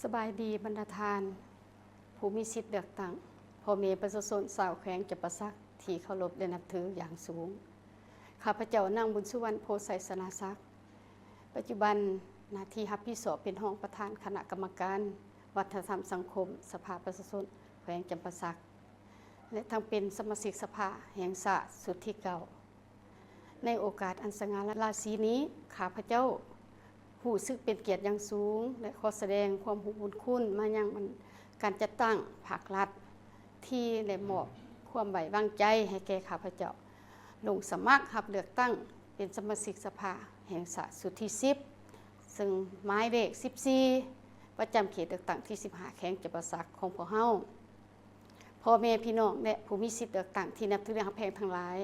ສະບາຍດີບັນດາທ່ານຜູ້ມີສິດເລືອກຕັ້ງ, ພໍ່ແມ່ປະຊາຊົນຊາວແຂວງຈຳປາສັກທີ່ເຄົາລົບ ແລະ ນັບຖືຢ່າງສູງ. ຂ້າພະເຈົ້າ ນາງ ບຸນສຸວັນ ໂພໄຊຊະນະສັກ, ປັດຈຸບັນໜ້າທີ່ຮັບຜິດຊອບເປັນຮອງປະທານຄະນະກຳມະການວັດທະນະທຳສັງຄົມສະພາປະຊາຊົນແຂວງຈຳປາສັກ ແລະ ທັງເປັນສະມາຊິກສະພາແຫ່ງຊາດຊຸດທີເກົ້າ. ໃນໂອກາດອັນສະຫງ່າລາສີນີ້, ຂ້າພະເຈົ້າຮູ້ສຶກເປັນກຽດຢ່າງສູງ ແລະ ຂໍສະແດງຄວາມຮູ້ບຸນຄຸນມາຍັງການຈັດຕັ້ງພາກລັດ ທີ່ໄດ້ມອບຄວາມໄວ້ວາງໃຈໃຫ້ແກ່ຂ້າພະເຈົ້າລົງສະໝັກຮັບເລືອກຕັ້ງເປັນສະມາຊິກສະພາແຫ່ງຊາດຊຸດທີສິບ ເຊິ່ງໝາຍເລກສິບສີ່ ປະຈຳເຂດເລືອກຕັ້ງທີສິບຫ້າ ແຂວງຈຳປາສັກຂອງພວກເຮົາ. ພໍ່ແມ່ພີ່ນ້ອງ ແລະ ຜູ້ມີສິດເລືອກຕັ້ງທີ່ນັບຖືຮັກແພງທັງຫຼາຍ,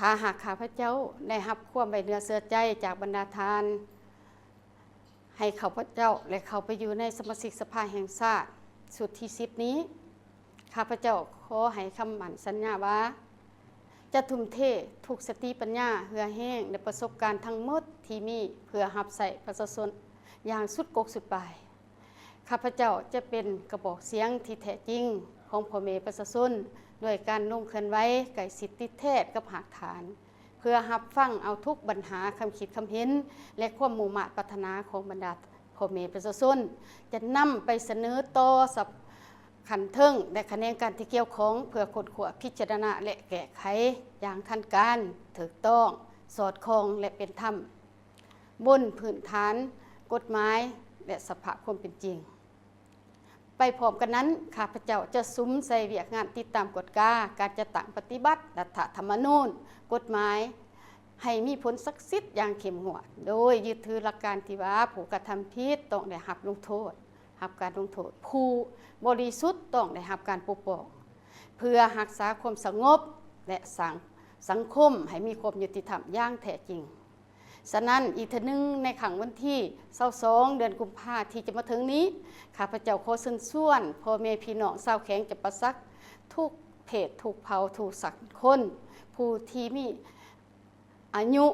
ຖ້າຫາກຂ້າພະເຈົ້າໄດ້ຮັບຄວາມໄວ້ເນື້ອເຊື່ອໃຈຈາກບັນດາທ່ານ ໃຫ້ຂ້າພະເຈົ້າ ແລະ ເຂົ້າໄປຢູ່ໃນສະມາຊິກສະພາແຫ່ງຊາດຊຸດທີສິບນີ້, ຂ້າພະເຈົ້າຂໍໃຫ້ຄຳໝັ້ນສັນຍາວ່າ ຈະທຸ່ມເທທຸກສະຕິປັນຍາ, ເຫື່ອແຮງ ແລະ ປະສົບການທັງໝົດທີ່ມີ ເພື່ອຮັບໃຊ້ປະຊາຊົນຢ່າງສຸດກົກສຸດປາຍ. ຂ້າພະເຈົ້າຈະເປັນກະບອກສຽງທີ່ແທ້ຈິງຂອງພໍ່ແມ່ປະຊາຊົນ ດ້ວຍການລົງເຄື່ອນໄຫວໃກ້ຊິດຕິດແທດກັບຮາກຖານ ເພື່ອຮັບຟັງເອົາທຸກບັນຫາ, ຄຳຄິດຄຳເຫັນ ແລະ ຄວາມມຸ່ງມາດປາດຖະໜາຂອງບັນດາພໍ່ແມ່ປະຊາຊົນ, ຈະນຳໄປສະເໜີຕໍ່ສະ ຂັ້ນເທິງ ແລະ ຂະແໜງການທີ່ກ່ຽວຂ້ອງ ເພື່ອຄົ້ນຄວ້າ, ພິຈາລະນາ ແລະ ແກ້ໄຂຢ່າງທັນການ, ຖືກຕ້ອງ, ສອດຄ່ອງ ແລະ ເປັນທຳ ບົນພື້ນຖານກົດໝາຍ ແລະ ສະພາບຄວາມເປັນຈິງ. ໄປພ້ອມກັນນັ້ນ, ຂ້າພະເຈົ້າຈະສຸມໃສ່ວຽກງານຕິດຕາມກວດກາການຈັດຕັ້ງປະຕິບັດລັດຖະທຳມະນູນ, ກົດໝາຍ ໃຫ້ມີຜົນສັກສິດຢ່າງເຂັ້ມງວດ, ໂດຍຍຶດຖືຫຼັກການທີ່ວ່າ ຜູ້ກະທຳຜິດຕ້ອງໄດ້ຮັບລົງໂທດ, ຮັບການລົງໂທດ, ຜູ້ບໍລິສຸດຕ້ອງໄດ້ຮັບການປົກປ້ອງ, ເພື່ອຮັກສາຄວາມສະຫງົບ ແລະ ສ້າງສັງຄົມໃຫ້ມີຄວາມຍຸຕິທຳຢ່າງແທ້ຈິງ. ສະນັ້ນ, ອີກເທື່ອໜຶ່ງ, ໃນຄ່ຳວັນທີຊາວສອງ ເດືອນກຸມພາທີ່ຈະມາເຖິງນີ້, ຂ້າພະເຈົ້າຂໍເຊີນຊວນພໍ່ແມ່ພີ່ນ້ອງຊາວແຂວງຈຳປາສັກທຸກເພດ, ທຸກເຜົ່າ, ທຸກສັງຄົມ, ຜູ້ທີ່ມີອາຍຸ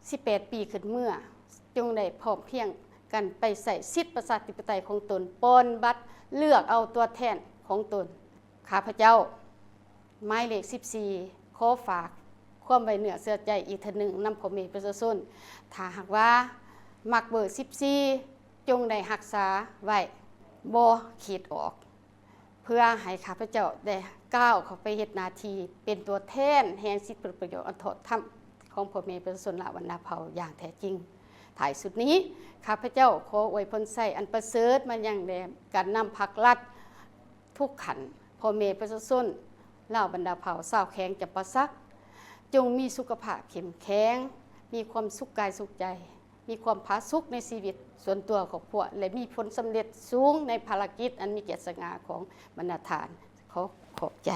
ສິບແປດປີຂຶ້ນເມືອ, ຈົ່ງໄດ້ພ້ອມພຽງກັນໄປໃຊ້ສິດປະຊາທິປະໄຕຂອງຕົນ, ປ່ອນບັດເລືອກເອົາຕົວແທນຂອງຕົນ. ຂ້າພະເຈົ້າ ໝາຍເລກສິບສີ່ ຂໍຝາກຄວາມໄວ້ເນື້ອເຊື່ອໃຈອີກເທື່ອໜຶ່ງນຳພໍ່ແມ່ປະຊາຊົນ, ຖ້າຫາກວ່າມັກເບີສິບສີ່ ຈົ່ງໄດ້ຮັກສາໄວ້, ບໍ່ຂີດອອກ, ເພື່ອໃຫ້ຂ້າພະເຈົ້າໄດ້ກ້າວເຂົ້າໄປເຮັດໜ້າທີ່ເປັນຕົວແທນແຫ່ງສິດຜົນປະໂຫຍດອັນຊອບທຳຂອງພໍ່ແມ່ປະຊາຊົນລາວບັນດາເຜົ່າຢ່າງແທ້ຈິງ. ທ້າຍສຸດນີ້, ຂ້າພະເຈົ້າຂໍອວຍພອນໄຊອັນປະເສີດມາຍັງແດ່ການນຳພັກລັດ ທຸກຂັ້ນ, ພໍ່ແມ່ປະຊາຊົນລາວບັນດາເຜົ່າຊາວແຂວງຈຳປາສັກ ຈົ່ງມີສຸຂະພາບເຂັ້ມແຂງ, ມີຄວາມສຸກກາຍສຸກໃຈ, ມີຄວາມຜາສຸກໃນຊີວິດສ່ວນຕົວຄອບຄົວ ແລະ ມີຜົນສຳເລັດສູງໃນພາລະກິດອັນມີກຽດສະຫງ່າຂອງບັນດາທ່ານ. ຂໍຂອບໃຈ.